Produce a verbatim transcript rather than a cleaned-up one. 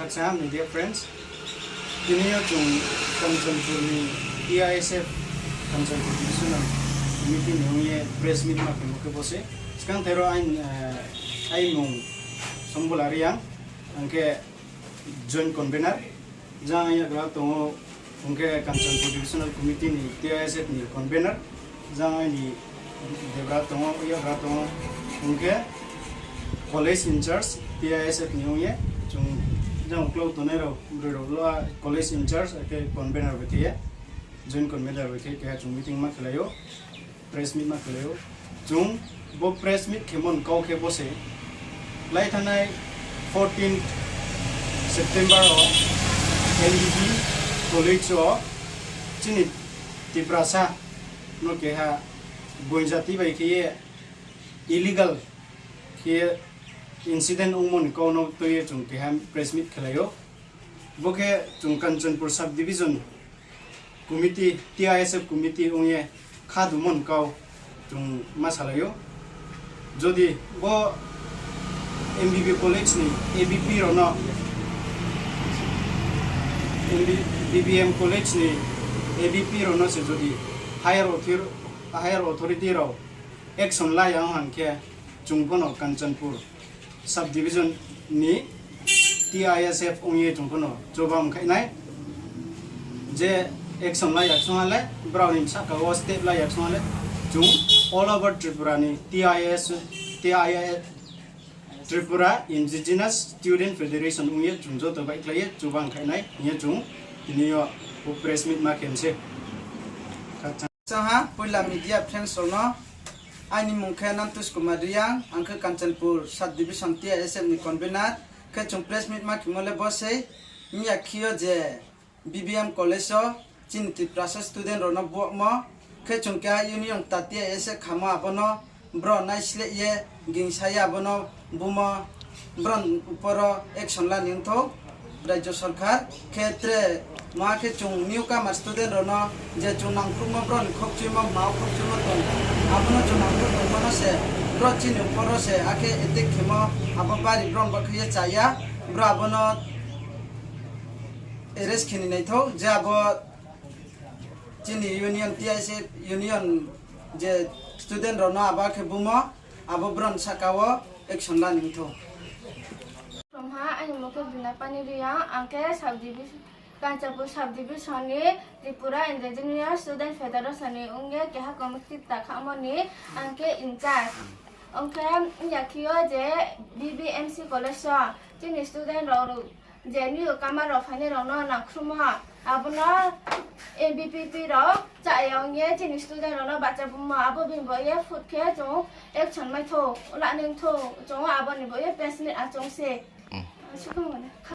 Acha, media friends, tini o chwng Kanchanpur ni T I S F, Kanchanpur Divisional Committee ni ungye press meet ma khe mukhe bose. Skang thero ain, eh, ai mung Sombol Ariang, angke joint convener. Jang yagra tongo, hwnkhe Kanchanpur Divisional Committee ni T I S F ni convener. Jang aini debra tongo, yagra tongo, hwnkhe college in charge T I S F ni ungye. Chwng jang uklok tonai rok, bwrwi rok lo a college in charge, ake convener bai khe, joint convener bai khe, keha chwng meeting ma khlaio. Press meet ma khlaio. Chwng bo press meet khemon kau khe bose lai thanai fourteen September o M B B college o chini Tiprasa no keha boinjati bai khe illegal khe incident wngmani kau no twiwi chwng keha press meet khlaio. Bo khe chwng Kanchanpur sub division committee, T I S F committee wngye kha dumon kau chwng ma salaio. Jodi bo M B B college ni A B P rono, M B, B B M college ni A B P rono se jodi higher author-, higher authority rok action laya wng khe chwng bono Kanchanpur sub division ni T I S F wngye chwng bono chobam khainai. Je action laya chwng le, brao ni saka o step laya chwng le, chwng all over Tripura ni T I S, T I S, Tripura Indigenous Student Federation wngye chwng joto bai khlaiye chobam khainai, hingye chwng tini o press meet ma khe mse. Changha puila media friends rokno, aini mung khe Nantush Kumar Riang, ang khe Kanchanpur sub division T I S F ni convener, khe chwng press meet ma khimo le bosei, wngya khio je B B M college o chini Tiprasa student rokno buakmo, khe chwng keha union ta T I S F khamo abono bro naisleh ye gingsa ye abono bumo, bron uporo action lani wngthok Rajya Sarkar. Khe tre ma khe chwng newcomer student rokno je chwng nangkukmo broni khokchuimo, mao khokchuimo tong, abono chwng nangkuk tongmano se bro chini uporo se akhe attack khemo, abo bari bron bakhe ye chaya, bro abono arrest khini naithok je abo chini union T I S F union je student rokno abo khe bumo, abo bron saka o action lani wngthok. Romha, ani mokhe Binapani Riang, ang khe sub division, Kanchanpur sub division ni Tripura Indigenous Student Federation ni wngye keha committee ta khamoni ang khe in charge. Ang khe wngya khio je B B M C college o chini student rok je newcomer rok phainai rokno nangkhrumo, abono M B P P rok chaya wngye chini student rokno bacha bumo, abo bini bo ye food khe chwng action maithok, lani wngthok chwng, aboni bo ye press meet achung se. Mm. Aswk wngmani.